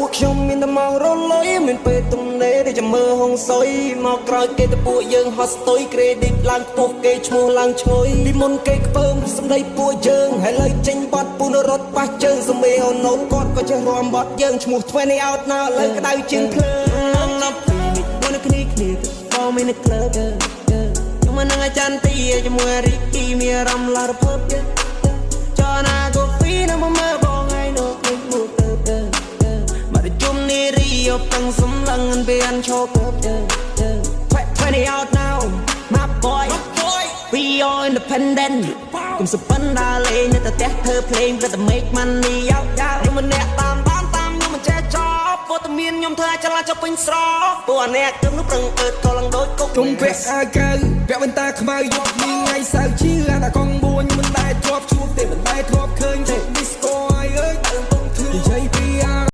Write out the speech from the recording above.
ពួកខ្ញុំមានតែមករលុយមានពេលទំនេរដែលចាំមើលហុងសុយមកក្រោយគេទៅពួកយើងហត់ស្ទុយ credit ឡើងខ្ពស់គេឈ្មោះឡើងឈ្ងុយពីមុនគេខ្ពើមសម្ដីពួកយើងហើយលើចេញបាត់ពូនរត់ប៉ះជើងសមេអូនូតគាត់ក៏ចេះរាំបត់យើងឈ្មោះ20 out ណាឥឡូវក្តៅជាងភ្លើងណាប់ពីមួយនៅគ្នាគ្នាបងមាននៅក្លឹបខ្ញុំមិននឹងអាចារ្យទីជាមួយរីគីមានអារម្មណ៍ឡារភើបចណាកូហ្វីនៅមកមើលបងឯងនោះភ្លេចមកទៅមកជុំនេះរីយពឹងសំឡឹងពីអានឈោក20 out now, my boy, we are independent. គុំសុបិនដើរលេងនៅតែផ្ទះធ្វើភ្លេងព្រឹត្តតែ make money out. ខ្ញុំម្នាក់តាមតាមតាមខ្ញុំមិនចេះចប់វត្តមានខ្ញុំធ្វើឲ្យចលាចលពេញស្រពួកអាអ្នកគឹមនោះប្រឹងអើតក៏ឡើងដូចគុក ខ្ញុំពាក់អាវកៅពាក់វ៉ែនតាខ្មៅយកមានថ្ងៃសៅជាអាតាកង់បួនខ្ញុំមិនដែលធ្លាប់ជួបទេមិនដែលធ្លាប់ឃើញទេ